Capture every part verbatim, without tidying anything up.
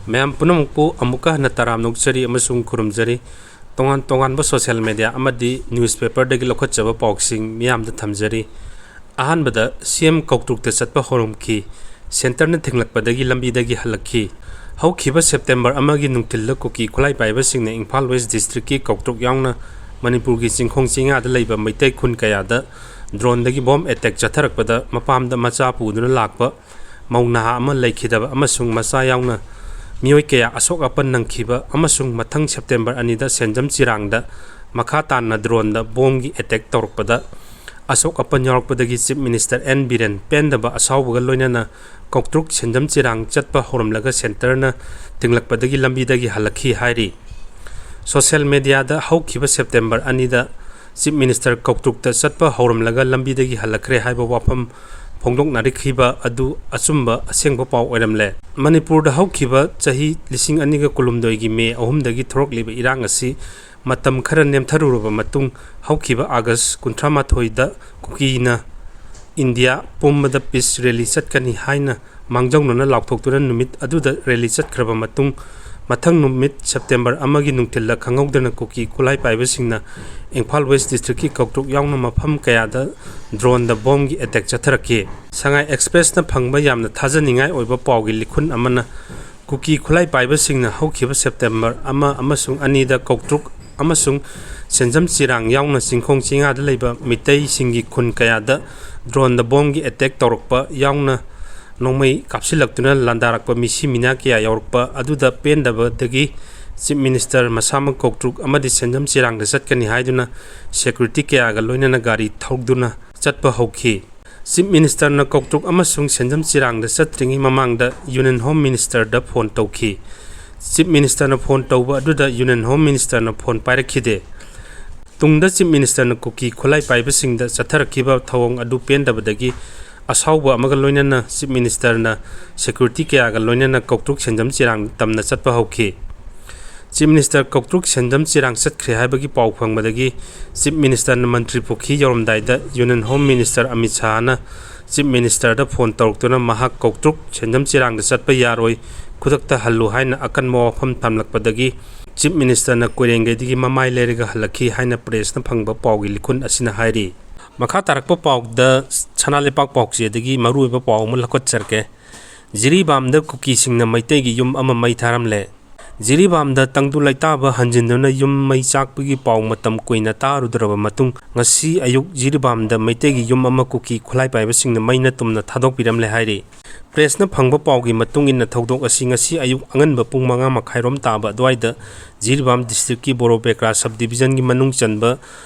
ꯃꯌꯥꯝ ꯄꯨꯝꯅꯃꯛꯄꯨ ꯑꯃꯨꯛꯀ ꯍꯟꯅ ꯇꯔꯥꯝꯅ ꯑꯣꯛꯆꯔꯤ ꯑꯃꯁꯨꯡ ꯈꯨꯔꯨꯝꯖꯔꯤ꯫ ꯇꯣꯉꯥꯟ ꯇꯣꯉꯥꯟꯕ social media ꯑꯃꯗꯤ newspaperꯗꯒꯤ ꯂꯧꯈꯠꯆꯕ ꯄꯥꯎꯁꯤꯡ ꯃꯤꯌꯥꯝꯗ ꯊꯝꯖꯔꯤ꯫ ꯑꯍꯥꯟꯕꯗ, ꯁꯤ ꯑꯦꯝ ꯀꯧꯇ꯭ꯔꯨꯛꯇ ꯆꯠꯄ ꯍꯧꯔꯝꯈꯤ꯫ Centreꯅ ꯊꯤꯡꯂꯛꯄꯗꯒꯤ ꯂꯝꯕꯤꯗꯒꯤ ꯍꯜꯂꯛꯈꯤ꯫ ꯍꯧꯈꯤꯕ September ꯑꯃꯒꯤ ꯅꯨꯡꯊꯤꯜꯗ ꯀꯨꯀꯤ ꯈꯨꯠꯂꯥꯏ ꯄꯥꯏꯕꯁꯤꯡꯅ ꯏꯝꯐꯥꯜ West Districtꯀꯤ ꯀꯧꯇ꯭ꯔꯨꯛ ꯌꯥꯎꯅ ꯃꯅꯤꯄꯨꯔꯒꯤ ꯆꯤꯡꯈꯣꯡ ꯆꯤꯡꯌꯥꯗ ꯂꯩꯕ ꯃꯩꯇꯩ ꯈꯨꯟ ꯀꯌꯥꯗ droneꯗꯒꯤ bomb attack ꯆꯠꯊꯔꯛꯄꯗ ꯃꯄꯥꯝꯗ ꯃꯆꯥ ꯄꯨꯗꯨꯅ ꯂꯥꯛꯄ ꯃꯧ ꯅꯍꯥ ꯑꯃ ꯂꯩꯈꯤꯗꯕ ꯑꯃꯁꯨꯡ ꯃꯆꯥ ꯌꯥꯎꯅ ꯃꯤꯑꯣꯏ ꯀꯌꯥ ꯑꯁꯣꯛ ꯑꯄꯟ ꯅꯪꯈꯤꯕ ꯑꯃꯁꯨꯡ ꯃꯊꯪ September ꯑꯅꯤꯗ ꯁꯦꯟꯖꯝ ꯆꯤꯔꯥꯡꯗ ꯃꯈꯥ ꯇꯥꯅ droneꯗ bombꯒꯤ attack ꯇꯧꯔꯛꯄꯗ ꯑꯁꯣꯛ ꯑꯄꯟ ꯌꯥꯎꯔꯛꯄꯗꯒꯤ Chief Minister ꯑꯦꯟ ꯕꯤꯔꯦꯟ ꯄꯦꯟꯗꯕ ꯑꯁꯥꯎꯕꯒ ꯂꯣꯏꯅꯅ ꯀꯧꯇ꯭ꯔꯨꯛ ꯁꯦꯟꯖꯝ ꯆꯤꯔꯥꯡ ꯆꯠꯄ ꯍꯧꯔꯝꯂꯒ Centreꯅ ꯊꯤꯡꯂꯛꯄꯗꯒꯤ ꯂꯝꯕꯤꯗꯒꯤ ꯍꯜꯂꯛꯈꯤ ꯍꯥꯏꯔꯤ꯫ Social mediaꯗ ꯍꯧꯈꯤꯕ September ꯑꯅꯤꯗ Chief Minister ꯀꯧꯇ꯭ꯔꯨꯛꯇ ꯆꯠꯄ ꯍꯧꯔꯝꯂꯒ ꯂꯝꯕꯤꯗꯒꯤ ꯍꯜꯂꯛꯈ꯭ꯔꯦ ꯍꯥꯏꯕ ꯋꯥꯐꯝ ꯐꯣꯡꯗꯣꯛꯅꯔꯛꯈꯤꯕ ꯑꯗꯨ ꯑꯆꯨꯝꯕ ꯑꯁꯦꯡꯕ ꯄꯥꯎ ꯑꯣꯏꯔꯝꯂꯦ꯫ ꯃꯅꯤꯄꯨꯔꯗ ꯍꯧꯈꯤꯕ ꯆꯍꯤ ꯂꯤꯁꯤꯡ ꯑꯅꯤꯒ ꯀꯨꯟꯍꯨꯝꯗꯣꯏꯒꯤ May ꯑꯍꯨꯝꯗꯒꯤ ꯊꯣꯔꯛꯂꯤꯕ ꯏꯔꯥꯡ ꯑꯁꯤ ꯃꯇꯝ ꯈꯔ ꯅꯦꯝꯊꯔꯨꯔꯕ ꯃꯇꯨꯡ, ꯍꯧꯈꯤꯕ August ꯀꯨꯟꯊ꯭ꯔꯥ ꯃꯥꯊꯣꯏꯗ ꯀꯨꯀꯤꯅ ꯏꯟꯗꯤꯌꯥ ꯄꯨꯝꯕꯗ peace rally ꯆꯠꯀꯅꯤ ꯍꯥꯏꯅ ꯃꯥꯡꯖꯧꯅꯅ ꯂꯥꯎꯊꯣꯛꯇꯨꯅ ꯅꯨꯃꯤꯠ ꯑꯗꯨꯗ rally ꯆꯠꯈ꯭ꯔꯕ ꯃꯇꯨꯡ, ꯃꯊꯪ ꯅꯨꯃꯤꯠ September ꯑꯃꯒꯤ ꯅꯨꯡꯊꯤꯜꯗ ꯈꯪꯍꯧꯗꯅ ꯀꯨꯀꯤ ꯈꯨꯠꯂꯥꯏ ꯄꯥꯏꯕꯁꯤꯡꯅ ꯏꯝꯐꯥꯜ West Districtꯀꯤ ꯀꯧꯇ꯭ꯔꯨꯛ ꯌꯥꯎꯅ ꯃꯐꯝ ꯀꯌꯥꯗ droneꯗ bombꯒꯤ attack ꯆꯠꯊꯔꯛꯈꯤ꯫ ꯁꯉꯥꯏ Expressꯅ ꯐꯪꯕ ꯌꯥꯝꯅ ꯊꯥꯖꯅꯤꯡꯉꯥꯏ ꯑꯣꯏꯕ ꯄꯥꯎꯒꯤ ꯂꯤꯈꯨꯟ ꯑꯃꯅ ꯀꯨꯀꯤ ꯈꯨꯠꯂꯥꯏ ꯄꯥꯏꯕꯁꯤꯡꯅ ꯍꯧꯈꯤꯕ September ꯑꯃ ꯑꯃꯁꯨꯡ ꯑꯅꯤꯗ ꯀꯧꯇ꯭ꯔꯨꯛ ꯑꯃꯁꯨꯡ ꯁꯦꯟꯖꯝ ꯆꯤꯔꯥꯡ ꯌꯥꯎꯅ ꯆꯤꯡꯈꯣꯡ ꯆꯤꯡꯌꯥꯗ ꯂꯩꯕ ꯃꯤꯇꯩꯁꯤꯡꯒꯤ ꯈꯨꯟ ꯀꯌꯥꯗ droneꯗ bombꯒꯤ attack ꯇꯧꯔꯛꯄ ꯌꯥꯎꯅ ꯅꯣꯡꯃꯩ ꯀꯥꯞꯁꯤꯜꯂꯛꯇꯨꯅ ꯂꯥꯟꯗꯥꯔꯛꯄ ꯃꯤꯁꯤ ꯃꯤꯅꯥ ꯀꯌꯥ ꯌꯥꯎꯔꯛꯄ ꯑꯗꯨꯗ ꯄꯦꯟꯗꯕꯗꯒꯤ Chief Minister ꯃꯁꯥꯃꯛ ꯀꯧꯇ꯭ꯔꯨꯛ ꯑꯃꯗꯤ ꯁꯦꯟꯖꯝ ꯆꯤꯔꯥꯡꯗ ꯆꯠꯀꯅꯤ ꯍꯥꯏꯗꯨꯅ security ꯀꯌꯥꯒ ꯂꯣꯏꯅꯅ ꯒꯥꯔꯤ ꯊꯧꯗꯨꯅ ꯆꯠꯄ ꯍꯧꯈꯤ꯫ Chief Ministerꯅ ꯀꯧꯇ꯭ꯔꯨꯛ ꯑꯃꯁꯨꯡ ꯁꯦꯟꯖꯝ ꯆꯤꯔꯥꯡꯗ ꯆꯠꯇ꯭ꯔꯤꯉꯩ ꯃꯃꯥꯡꯗ Union Home Ministerꯗ phone ꯇꯧꯈꯤ꯫ Chief Ministerꯅ phone ꯇꯧꯕ ꯑꯗꯨꯗ Union Home Ministerꯅ phone ꯄꯥꯏꯔꯛꯈꯤꯗꯦ꯫ ꯇꯨꯡꯗ Chief Ministerꯅ ꯀꯨꯀꯤ ꯈꯨꯠꯂꯥꯏ ꯄꯥꯏꯕꯁꯤꯡꯗ ꯆꯠꯊꯔꯛꯈꯤꯕ ꯊꯧꯑꯣꯡ ꯑꯗꯨ ꯄꯦꯟꯗꯕꯗꯒꯤ ꯑꯁꯥꯎꯕ ꯑꯃꯒ ꯂꯣꯏꯅꯅ Chief Ministerꯅ security ꯀꯌꯥꯒ ꯂꯣꯏꯅꯅ ꯀꯧꯇ꯭ꯔꯨꯛ ꯁꯦꯟꯖꯝ ꯆꯤꯔꯥꯡ ꯇꯝꯅ ꯆꯠꯄ ꯍꯧꯈꯤ꯫ Chief Minister ꯀꯧꯇ꯭ꯔꯨꯛ ꯁꯦꯟꯖꯝ ꯆꯤꯔꯥꯡ ꯆꯠꯈ꯭ꯔꯦ ꯍꯥꯏꯕꯒꯤ ꯄꯥꯎ ꯐꯪꯕꯗꯒꯤ Chief Ministerꯅ ꯃꯟꯇ꯭ꯔꯤ ꯄꯨꯈ꯭ꯔꯤ ꯌꯧꯔꯝꯗꯥꯏꯗ Union Home Minister Amit ꯁꯥꯍꯅ Chief Ministerꯗ phone ꯇꯧꯔꯛꯇꯨꯅ ꯃꯍꯥꯛ ꯀꯧꯇ꯭ꯔꯨꯛ ꯁꯦꯟꯖꯝ ꯆꯤꯔꯥꯡꯗ ꯆꯠꯄ ꯌꯥꯔꯣꯏ, ꯈꯨꯗꯛꯇ ꯍꯜꯂꯨ ꯍꯥꯏꯅ ꯑꯀꯟꯕ ꯋꯥꯐꯝ ꯊꯝꯂꯛꯄꯗꯒꯤ Chief Ministerꯅ ꯀꯣꯏꯔꯦꯡꯒꯩꯗꯒꯤ ꯃꯃꯥꯏ ꯂꯩꯔꯒ ꯍꯜꯂꯛꯈꯤ ꯍꯥꯏꯅ pressꯅ ꯐꯪꯕ ꯄꯥꯎꯒꯤ ꯂꯤꯈꯨꯟ ꯑꯁꯤꯅ ꯍꯥꯏꯔꯤ꯫ ꯃꯈꯥ ꯇꯥꯔꯛꯄ ꯄꯥꯎꯗ ꯁꯅꯥ ꯂꯩꯄꯥꯛ ꯄꯥꯎꯆꯦꯗꯒꯤ ꯃꯔꯨꯑꯣꯏꯕ ꯄꯥꯎ ꯑꯃ ꯂꯧꯈꯠꯆꯔꯛꯀꯦ꯫ ꯖꯤꯔꯤꯕꯥꯝꯗ ꯀꯨꯀꯤꯁꯤꯡꯅ ꯃꯩꯇꯩꯒꯤ ꯌꯨꯝ ꯑꯃ ꯃꯩ ꯊꯥꯔꯝꯂꯦ꯫ ꯖꯤꯔꯤꯕꯥꯝꯗ ꯇꯪꯗꯨ ꯂꯩꯇꯥꯕ ꯍꯟꯖꯤꯟꯗꯨꯅ ꯌꯨꯝ ꯃꯩ ꯆꯥꯛꯄꯒꯤ ꯄꯥꯎ ꯃꯇꯝ ꯀꯨꯏꯅ ꯇꯥꯔꯨꯗ꯭ꯔꯕ ꯃꯇꯨꯡ, ꯉꯁꯤ ꯑꯌꯨꯛ ꯖꯤꯔꯤꯕꯥꯝꯗ ꯃꯩꯇꯩꯒꯤ ꯌꯨꯝ ꯑꯃ ꯀꯨꯀꯤ ꯈꯨꯠꯂꯥꯏ ꯄꯥꯏꯕꯁꯤꯡꯅ ꯃꯩꯅ ꯇꯨꯝꯅ ꯊꯥꯗꯣꯛꯄꯤꯔꯝꯂꯦ ꯍꯥꯏꯔꯤ꯫ Pressꯅ ꯐꯪꯕ ꯄꯥꯎꯒꯤ ꯃꯇꯨꯡ ꯏꯟꯅ, ꯊꯧꯗꯣꯛ ꯑꯁꯤ ꯉꯁꯤ ꯑꯌꯨꯛ ꯑꯉꯟꯕ ꯄꯨꯡ ꯃꯉꯥ ꯃꯈꯥꯏꯔꯣꯝ ꯇꯥꯕ ꯑꯗꯨꯋꯥꯏꯗ ꯖꯤꯔꯤꯕꯥꯝ districtꯀꯤ ꯕꯣꯔꯣꯄꯦꯀ꯭ꯔꯥ sub divisionꯒꯤ ꯃꯅꯨꯡ ꯆꯟꯕ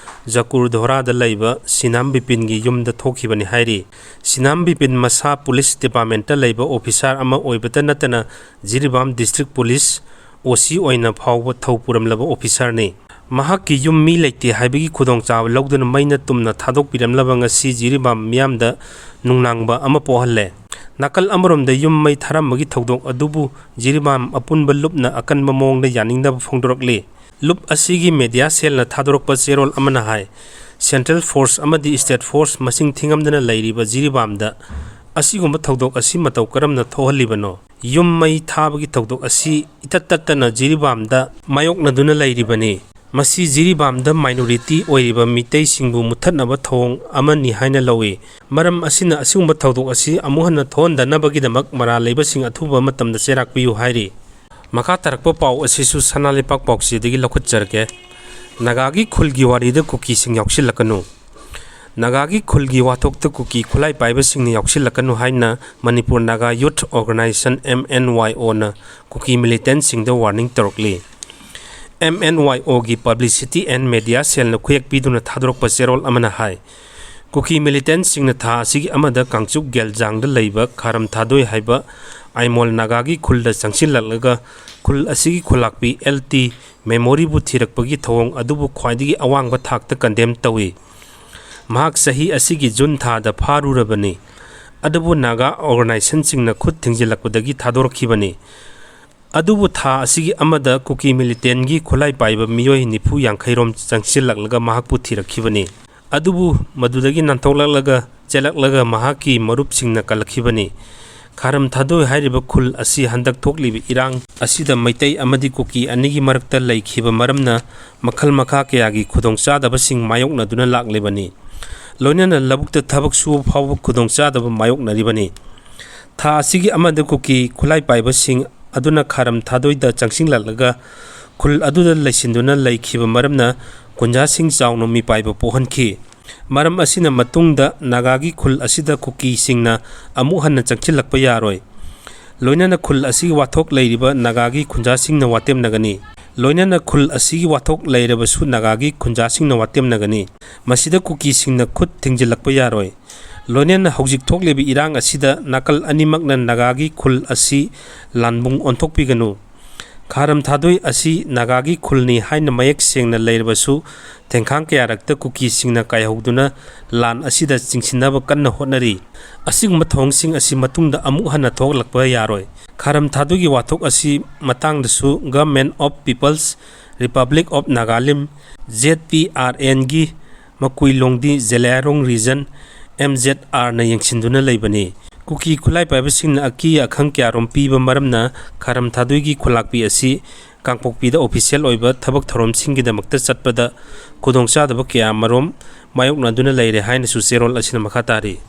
ꯖꯀꯨꯔ ꯙꯣꯔꯥꯗ ꯂꯩꯕ ꯁꯤꯅꯥꯝ ꯕꯤꯄꯤꯟꯒꯤ ꯌꯨꯝꯗ ꯊꯣꯛꯈꯤꯕꯅꯤ ꯍꯥꯏꯔꯤ꯫ ꯁꯤꯅꯥꯝ ꯕꯤꯄꯤꯟ ꯃꯁꯥ police departmentꯇ ꯂꯩꯕ officer ꯑꯃ ꯑꯣꯏꯕꯇ ꯅꯠꯇꯅ ꯖꯤꯔꯤꯕꯥꯝ district police OC ꯑꯣꯏꯅ ꯐꯥꯎꯕ ꯊꯧ ꯄꯨꯔꯝꯂꯕ officerꯅꯤ꯫ ꯃꯍꯥꯛꯀꯤ ꯌꯨꯝ ꯃꯤ ꯂꯩꯇꯦ ꯍꯥꯏꯕꯒꯤ ꯈꯨꯗꯣꯡꯆꯥꯕ ꯂꯧꯗꯨꯅ ꯃꯩꯅ ꯇꯨꯝꯅ ꯊꯥꯗꯣꯛꯄꯤꯔꯝꯂꯕ ꯉꯁꯤ ꯖꯤꯔꯤꯕꯥꯝ ꯃꯤꯌꯥꯝꯗ ꯅꯨꯡꯅꯥꯡꯕ ꯑꯃ ꯄꯣꯛꯍꯜꯂꯦ꯫ ꯅꯥꯀꯜ ꯑꯃꯔꯣꯝꯗ ꯌꯨꯝ ꯃꯩ ꯊꯥꯔꯝꯕꯒꯤ ꯊꯧꯗꯣꯛ ꯑꯗꯨꯕꯨ ꯖꯤꯔꯤꯕꯥꯝ ꯑꯄꯨꯟꯕ ꯂꯨꯞꯅ ꯑꯀꯟꯕ ꯃꯑꯣꯡꯗ ꯌꯥꯅꯤꯡꯗꯕ ꯐꯣꯡꯗꯣꯔꯛꯂꯤ꯫ ꯂꯨꯞ ꯑꯁꯤꯒꯤ media cellꯅ ꯊꯥꯗꯣꯔꯛꯄ ꯆꯦꯔꯣꯜ ꯑꯃꯅ ꯍꯥꯏ, central force ꯑꯃꯗꯤ state force ꯃꯁꯤꯡ ꯊꯤꯉꯝꯗꯅ ꯂꯩꯔꯤꯕ ꯖꯤꯔꯤꯕꯥꯝꯗ ꯑꯁꯤꯒꯨꯝꯕ ꯊꯧꯗꯣꯛ ꯑꯁꯤ ꯃꯇꯧ ꯀꯔꯝꯅ ꯊꯣꯛꯍꯜꯂꯤꯕꯅꯣ? ꯌꯨꯝ ꯃꯩ ꯊꯥꯕꯒꯤ ꯊꯧꯗꯣꯛ ꯑꯁꯤ ꯏꯇꯠ ꯇꯠꯇꯅ ꯖꯤꯔꯤꯕꯥꯝꯗ ꯃꯥꯌꯣꯛꯅꯗꯨꯅ ꯂꯩꯔꯤꯕꯅꯤ꯫ ꯃꯁꯤ ꯖꯤꯔꯤꯕꯥꯝꯗ minority ꯑꯣꯏꯔꯤꯕ ꯃꯤꯇꯩꯁꯤꯡꯕꯨ ꯃꯨꯠꯊꯠꯅꯕ ꯊꯧꯑꯣꯡ ꯑꯃꯅꯤ ꯍꯥꯏꯅ ꯂꯧꯏ꯫ ꯃꯔꯝ ꯑꯁꯤꯅ ꯑꯁꯤꯒꯨꯝꯕ ꯊꯧꯗꯣꯛ ꯑꯁꯤ ꯑꯃꯨꯛ ꯍꯟꯅ ꯊꯣꯛꯍꯟꯗꯅꯕꯒꯤꯗꯃꯛ ꯃꯔꯥꯜ ꯂꯩꯕꯁꯤꯡ ꯑꯊꯨꯕ ꯃꯇꯝꯗ ꯆꯩꯔꯥꯛꯄꯤꯌꯨ ꯍꯥꯏꯔꯤ꯫ ꯃꯈꯥ ꯇꯥꯔꯛꯄ ꯄꯥꯎ ꯑꯁꯤꯁꯨ ꯁꯅꯥ ꯂꯩꯄꯥꯛ ꯄꯥꯎꯆꯦꯗꯒꯤ ꯂꯧꯈꯠꯆꯔꯒꯦ꯫ ꯅꯥꯒꯥꯒꯤ ꯈꯨꯜꯒꯤ ꯋꯥꯔꯤꯗ ꯀꯨꯀꯤꯁꯤꯡ ꯌꯥꯎꯁꯤꯜꯂꯛꯀꯅꯨ꯫ ꯅꯥꯒꯥꯒꯤ ꯈꯨꯜꯒꯤ ꯋꯥꯊꯣꯛꯇ ꯀꯨꯀꯤ ꯈꯨꯠꯂꯥꯏ ꯄꯥꯏꯕꯁꯤꯡꯅ ꯌꯥꯎꯁꯤꯜꯂꯛꯀꯅꯨ ꯍꯥꯏꯅ Manipur Naga Youth Organisation, MNYOꯅ Kuki militantꯁꯤꯡꯗ warning ꯇꯧꯔꯛꯂꯤ꯫ MNYOꯒꯤ publicity and media cellꯅ ꯈꯨꯌꯦꯛ ꯄꯤꯗꯨꯅ ꯊꯥꯗꯣꯔꯛꯄ ꯆꯦꯔꯣꯜ ꯑꯃꯅ ꯍꯥꯏ, ꯀꯨꯀꯤ militantꯁꯤꯡꯅ ꯊꯥ ꯑꯁꯤꯒꯤ ꯑꯃꯗ ꯀꯥꯡꯆꯨꯞ ꯒꯦꯜꯖꯥꯡꯗ ꯂꯩꯕ ꯈꯥꯔꯝ ꯊꯥꯗꯣꯏ ꯍꯥꯏꯕ ꯑꯥꯏꯃꯣꯜ ꯅꯥꯒꯥꯒꯤ ꯈꯨꯜꯗ ꯆꯪꯁꯤꯜꯂꯛꯂꯒ ꯈꯨꯜ ꯑꯁꯤꯒꯤ ꯈꯨꯂꯥꯛꯄꯤ L T Memoryꯕꯨ ꯊꯤꯔꯛꯄꯒꯤ ꯊꯧꯑꯣꯡ ꯑꯗꯨꯕꯨ ꯈ꯭ꯋꯥꯏꯗꯒꯤ ꯑꯋꯥꯡꯕ ꯊꯥꯛꯇ condemn ꯇꯧꯏ꯫ ꯃꯍꯥꯛ ꯆꯍꯤ ꯑꯁꯤꯒꯤ ꯖꯨꯟ ꯊꯥꯗ ꯐꯥꯔꯨꯔꯕꯅꯤ, ꯑꯗꯨꯕꯨ ꯅꯥꯒꯥ organisationꯁꯤꯡꯅ ꯈꯨꯠ ꯊꯤꯡꯖꯤꯜꯂꯛꯄꯗꯒꯤ ꯊꯥꯗꯣꯔꯛꯈꯤꯕꯅꯤ꯫ ꯑꯗꯨꯕꯨ ꯊꯥ ꯑꯁꯤꯒꯤ ꯑꯃꯗ ꯀꯨꯀꯤ militantꯒꯤ ꯈꯨꯠꯂꯥꯏ ꯄꯥꯏꯕ ꯃꯤꯑꯣꯏ ꯅꯤꯐꯨ ꯌꯥꯡꯈꯩꯔꯣꯝ ꯆꯪꯁꯤꯜꯂꯛꯂꯒ ꯃꯍꯥꯛꯄꯨ ꯊꯤꯔꯛꯈꯤꯕꯅꯤ꯫ ꯑꯗꯨꯕꯨ ꯃꯗꯨꯗꯒꯤ ꯅꯥꯟꯊꯣꯛꯂꯛꯂꯒ ꯆꯦꯜꯂꯛꯂꯒ ꯃꯍꯥꯛꯀꯤ ꯃꯔꯨꯞꯁꯤꯡꯅ ꯀꯜꯂꯛꯈꯤꯕꯅꯤ꯫ ꯈꯥꯔꯝ ꯊꯥꯗꯣꯏ ꯍꯥꯏꯔꯤꯕ ꯈꯨꯜ ꯑꯁꯤ ꯍꯟꯗꯛ ꯊꯣꯛꯂꯤꯕ ꯏꯔꯥꯡ ꯑꯁꯤꯗ ꯃꯩꯇꯩ ꯑꯃꯗꯤ ꯀꯨꯀꯤ ꯑꯅꯤꯒꯤ ꯃꯔꯛꯇ ꯂꯩꯈꯤꯕ ꯃꯔꯝꯅ ꯃꯈꯜ ꯃꯈꯥ ꯀꯌꯥꯒꯤ ꯈꯨꯗꯣꯡꯆꯥꯗꯕꯁꯤꯡ ꯃꯥꯌꯣꯛꯅꯗꯨꯅ ꯂꯥꯛꯂꯤꯕꯅꯤ꯫ ꯂꯣꯏꯅꯅ ꯂꯧꯕꯨꯛꯇ ꯊꯕꯛ ꯁꯨꯕ ꯐꯥꯎꯕ ꯈꯨꯗꯣꯡꯆꯥꯗꯕ ꯃꯥꯌꯣꯛꯅꯔꯤꯕꯅꯤ꯫ ꯊꯥ ꯑꯁꯤꯒꯤ ꯑꯃꯗ ꯀꯨꯀꯤ ꯈꯨꯠꯂꯥꯏ ꯄꯥꯏꯕꯁꯤꯡ ꯑꯗꯨꯅ ꯈꯥꯔꯝ ꯊꯥꯗꯣꯏꯗ ꯆꯪꯁꯤꯜꯂꯛꯂꯒ ꯈꯨꯜ ꯑꯗꯨꯗ ꯂꯩꯁꯤꯟꯗꯨꯅ ꯂꯩꯈꯤꯕ ꯃꯔꯝꯅ ꯈꯨꯟꯖꯥꯁꯤꯡ ꯆꯥꯎꯅ ꯃꯤꯄꯥꯏꯕ ꯄꯣꯛꯍꯟꯈꯤ꯫ ꯃꯔꯝ ꯑꯁꯤꯅ ꯃꯇꯨꯡꯗ ꯅꯥꯒꯥꯒꯤ ꯈꯨꯜ ꯑꯁꯤꯗ ꯀꯨꯀꯤꯁꯤꯡꯅ ꯑꯃꯨꯛ ꯍꯟꯅ ꯆꯪꯁꯤꯜꯂꯛꯄ ꯌꯥꯔꯣꯏ꯫ ꯂꯣꯏꯅꯅ ꯈꯨꯜ ꯑꯁꯤꯒꯤ ꯋꯥꯊꯣꯛ ꯂꯩꯔꯤꯕ ꯅꯥꯒꯥꯒꯤ ꯈꯨꯟꯖꯥꯁꯤꯡꯅ ꯋꯥꯇꯦꯝꯅꯒꯅꯤ꯫ ꯂꯣꯏꯅꯅ ꯈꯨꯜ ꯑꯁꯤꯒꯤ ꯋꯥꯊꯣꯛ ꯂꯩꯔꯕꯁꯨ ꯅꯥꯒꯥꯒꯤ ꯈꯨꯟꯖꯥꯁꯤꯡꯅ ꯋꯥꯇꯦꯝꯅꯒꯅꯤ꯫ ꯃꯁꯤꯗ ꯀꯨꯀꯤꯁꯤꯡꯅ ꯈꯨꯠ ꯊꯤꯡꯖꯤꯜꯂꯛꯄ ꯌꯥꯔꯣꯏ꯫ ꯂꯣꯏꯅꯅ ꯍꯧꯖꯤꯛ ꯊꯣꯛꯂꯤꯕ ꯏꯔꯥꯡ ꯑꯁꯤꯗ ꯅꯥꯀꯜ ꯑꯅꯤꯃꯛꯅ ꯅꯥꯒꯥꯒꯤ ꯈꯨꯜ ꯑꯁꯤ ꯂꯥꯟꯕꯨꯡ ꯑꯣꯟꯊꯣꯛꯄꯤꯒꯅꯨ꯫ ꯈꯥꯔꯝ ꯊꯥꯗꯣꯏ ꯑꯁꯤ ꯅꯥꯒꯥꯒꯤ ꯈꯨꯜꯅꯤ ꯍꯥꯏꯅ ꯃꯌꯦꯛ ꯁꯦꯡꯅ ꯂꯩꯔꯕꯁꯨ, ꯊꯦꯡꯈꯥꯡ ꯀꯌꯥꯔꯛꯇ ꯀꯨꯀꯤꯁꯤꯡꯅ ꯀꯥꯏꯍꯧꯗꯨꯅ ꯂꯥꯟ ꯑꯁꯤꯗ ꯆꯤꯡꯁꯤꯟꯅꯕ ꯀꯟꯅ ꯍꯣꯠꯅꯔꯤ꯫ ꯑꯁꯤꯒꯨꯝꯕ ꯊꯧꯑꯣꯡꯁꯤꯡ ꯑꯁꯤ ꯃꯇꯨꯡꯗ ꯑꯃꯨꯛ ꯍꯟꯅ ꯊꯣꯛꯂꯛꯄ ꯌꯥꯔꯣꯏ꯫ ꯈꯥꯔꯝ ꯊꯥꯗꯣꯏꯒꯤ ꯋꯥꯊꯣꯛ ꯑꯁꯤ ꯃꯇꯥꯡꯗꯁꯨ Government of People's Republic of Nagalim, Z P R ꯑꯦꯟꯒꯤ ꯃꯀꯨꯏꯂꯣꯡꯗꯤ ꯖꯦꯂꯤꯌꯥꯡꯔꯣꯡ ꯔꯤꯖꯟ, ꯑꯦꯝ ꯖꯦꯗ ꯑꯥꯔꯅ ꯌꯦꯡꯁꯤꯟꯗꯨꯅ ꯂꯩꯕꯅꯤ꯫ ꯀꯨꯀꯤ ꯈꯨꯠꯂꯥꯏ ꯄꯥꯏꯕꯁꯤꯡꯅ ꯑꯀꯤ ꯑꯈꯪ ꯀꯌꯥꯔꯣꯝ ꯄꯤꯕ ꯃꯔꯝꯅ ꯈꯥꯔꯝ ꯊꯥꯗꯣꯏꯒꯤ ꯈꯨꯂꯥꯛꯄꯤ ꯑꯁꯤ ꯀꯥꯡꯄꯣꯛꯄꯤꯗ ꯑꯣꯐꯤꯁꯤꯌꯦꯜ ꯑꯣꯏꯕ ꯊꯕꯛ ꯊꯧꯔꯝꯁꯤꯡꯒꯤꯗꯃꯛꯇ ꯆꯠꯄꯗ ꯈꯨꯗꯣꯡꯆꯥꯗꯕ ꯀꯌꯥ ꯑꯃꯔꯣꯝ ꯃꯥꯌꯣꯛꯅꯗꯨꯅ ꯂꯩꯔꯦ ꯍꯥꯏꯅꯁꯨ ꯆꯦꯔꯣꯜ ꯑꯁꯤꯅ ꯃꯈꯥ ꯇꯥꯔꯤ꯫